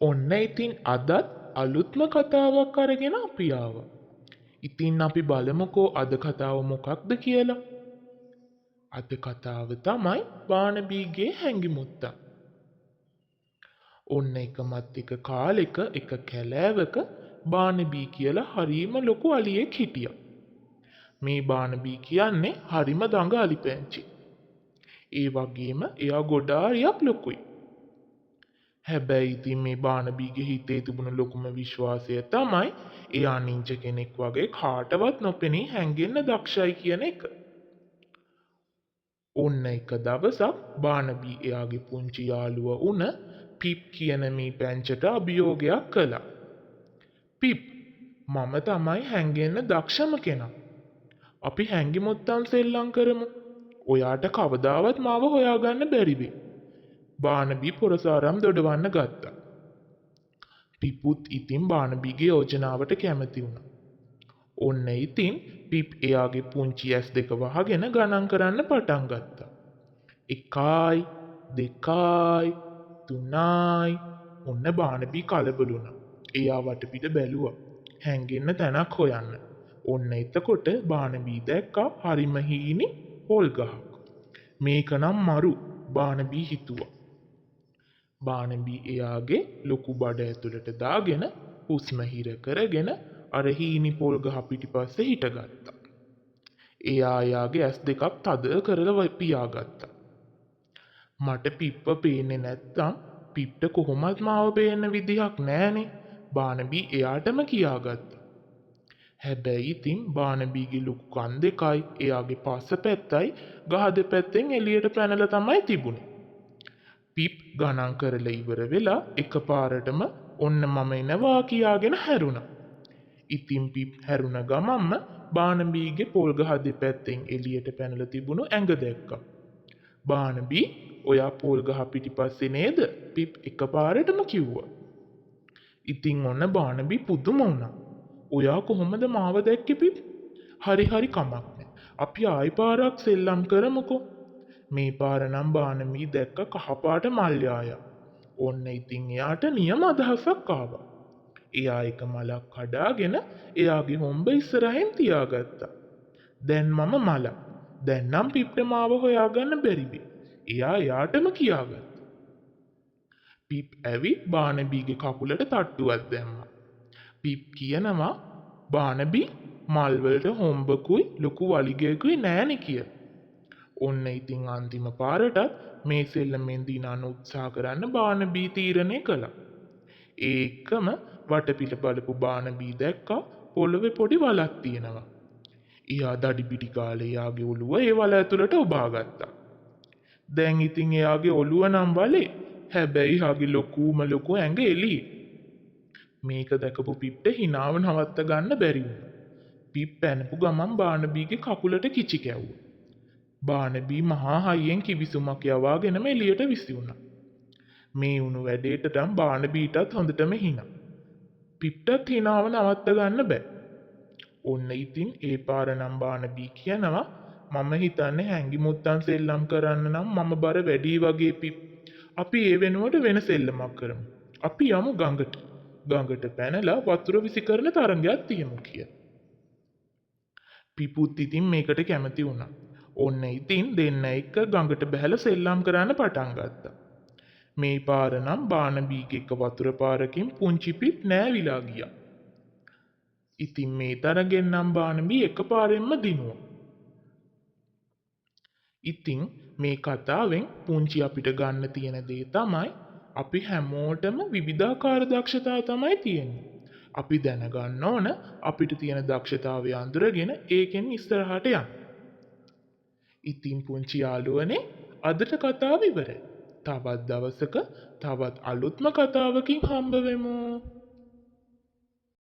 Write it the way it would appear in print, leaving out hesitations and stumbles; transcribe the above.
ඔන්න ඉතින් අදත් අලුත්ම කතාවක් අරගෙන අපි ආවා. ඉතින් අපි බලමුකෝ අද කතාව මොකක්ද කියලා. අද කතාව තමයි බානබීගේ හැංගිමුත්තා. ඔන්න එකමත් එක කාලෙක එක කැලෑවක බානබී කියලා හරීම ලොකු අලියෙක් හිටියා. මේ බානබී කියන්නේ හරිම දඟ අලි පැංචි. ඒ වගේම එයා ගොඩාරියක් ලොකුයි. හැබැයි ඉතින් මේ බානබීගේ හිතේ තිබුණු ලොකුම විශ්වාසය තමයි එයා නින්ජ කෙනෙක් වගේ කාටවත් නොපෙනී හැංගෙන්න දක්ෂයි කියන එක. ඔන්න එක දවසක් බානබී එයාගේ පුංචි යාළුවා වුණ පිප් කියන මේ පැංචට අභියෝගයක් කළා. පිප්, මම තමයි හැංගෙන්න දක්ෂම කෙනා. අපි හැංගි මුත්තන් සෙල්ලම් කරමු. ඔයාට කවදාවත් මාව හොයාගන්න බැරි වෙයි. බානබී පොරසාරම් දොඩවන්න ගත්තා. පිපුත් ඉතින් බානබීගේ යෝජනාවට කැමති වුණා. ඔන්න ඉතින් පිප් එයාගේ පුංචි ඇස් දෙක වහගෙන ගණන් කරන්න පටන් ගත්තා. 1යි 2යි 3යි. ඔන්න බානබී කලබල වුණා. එයා වටපිට බැලුවා හැංගෙන්න තැනක් හොයන්න. ඔන්න එතකොට බානබී දැක්කා හරිම හීනි පොල් ගහක්. මේක නම් මරු බානබී හිතුවා. බානබී එයාගේ ලොකු බඩ ඇතුළට දාගෙන හුස්ම හිර කරගෙන අර හීනි පොල් ගහ පිටිපස්සේ හිටගත්තා. එයා එයාගේ ඇස් දෙකක් තද කරලා පියාගත්තා. මට පිප්ප පේන්නේ නැත්තම් පිප්ට කොහොමත් මාව පේන්න විදිහක් නෑනේ බානබී එයාටම කියාගත්තා. හැබැයි ඉතින් බානබීගේ ලොකු කන් දෙකයි එයාගේ පස්ස පැත්තයි ගහ දෙපැත්තෙන් එළියට පැනලා තමයි තිබුණේ. පිප් ගණන් කරලා ඉවර වෙලා එකපාරටම ඔන්න මම එනවා කියාගෙන හැරුණා. ඉතින් පිප් හැරුණ ගමන්ම බානබීගේ පොල් ගහ දෙපැත්තෙන් එළියට පැනලා තිබුණු ඇඟ දැක්කා. බානබී, ඔයා පොල් ගහ පිටිපස්සේ නේද? පිප් එකපාරටම කිව්වා. ඉතින් ඔන්න බානබී පුදුම වුණා. ඔයා කොහොමද මාව දැක්කේ පිප්? හරි හරි කමක් නෑ. අපි ආයි පාරක් සෙල්ලම් කරමුකෝ. මේ පාර නම් බානබී දැක්ක කහපාට මල් යායක්. ඔන්න ඉතින් එයාට නියම අදහසක් ආවා. එයා එක මලක් කඩාගෙන එයාගේ හොම්බ ඉස්සරහින් තියාගත්තා. දැන් මම මලක්. දැන් නම් පිප්ට මාව හොයාගන්න බැරි වෙයි. එයා එයාටම කියාගත්තා. පිප් ඇවිත් බානබීගේ කකුලට තට්ටුවක් දැම්මා. පිප් කියනවා බානබී මල් වලට හොම්බකුයි ලොකු වලිගයකුයි නෑනේ කියලා. ඔන්න ඉතින් අන්තිම පාරටත් මේ සෙල්ලමෙන් දිනන්න උත්සාහ කරන්න බානබී තීරණය කළා. ඒ එක්කම වටපිට බලපු බානබී දැක්කා පොළොවේ පොඩි වලක් තියෙනවා. එයා දඩි පිටි කාලේ එයාගේ ඔළුව ඒ වල ඇතුළට ඔබා ගත්තා. දැන් ඉතින් එයාගේ ඔළුව නම් වලේ, හැබැයි එයාගේ ලොකුම ලොකු ඇඟ එළියේ. මේක දැකපු පිප්ට හිනාව නවත්ත ගන්න බැරි වුණා. පිප් පැනපු ගමන් බානබීගේ කකුලට කිචි කැව්වා. බානබී මහා හයියෙන් කිවිසුමක් යවාගෙනම එළියට විසි වුණා. මේ වුණු වැඩේට නම් බානබීටත් හොඳටම හිනා. පිප්ටත් හිනාව නවත්ත ගන්න බෑ. ඔන්න ඉතින් ඒ පාර නම් බානබී කියනවා මම හිතන්නේ හැංගි මුත්තන් සෙල්ලම් කරන්න නම් මම බර වැඩි වගේ පිප්. අපි ඒ වෙනුවට වෙන සෙල්ලමක් කරමු. අපි යමු ගඟට. ගඟට පැනලා වතුර විසි කරන තරඟයක් තියමු කියලා. පිපුත් ඉතින් මේකට කැමති වුණා. ඔන්න ඉතින් දෙන්න එක්ක ගඟට බැහැලා සෙල්ලම් කරන්න පටන් ගත්තා. මේ පාර නම් බානබීගේ එක වතුර පාරකින් පුංචි පිප් නෑවිලා ගියා. ඉතින් මේ තරගෙන් නම් බානබී එකපාරෙන්ම දිනුවා. ඉතින් මේ කතාවෙන් පුංචි අපිට ගන්න තියෙන දේ තමයි අපි හැමෝටම විවිධාකාර දක්ෂතා තමයි තියෙන්නේ. අපි දැනගන්න ඕන අපිට තියෙන දක්ෂතාවය අඳුරගෙන ඒකෙන් ඉස්සරහට යන්න. ඉතින් පුංචි යාළුවනේ අදට කතාව ඉවරයි. තවත් දවසක තවත් අලුත්ම කතාවකින් හම්බ වෙමු.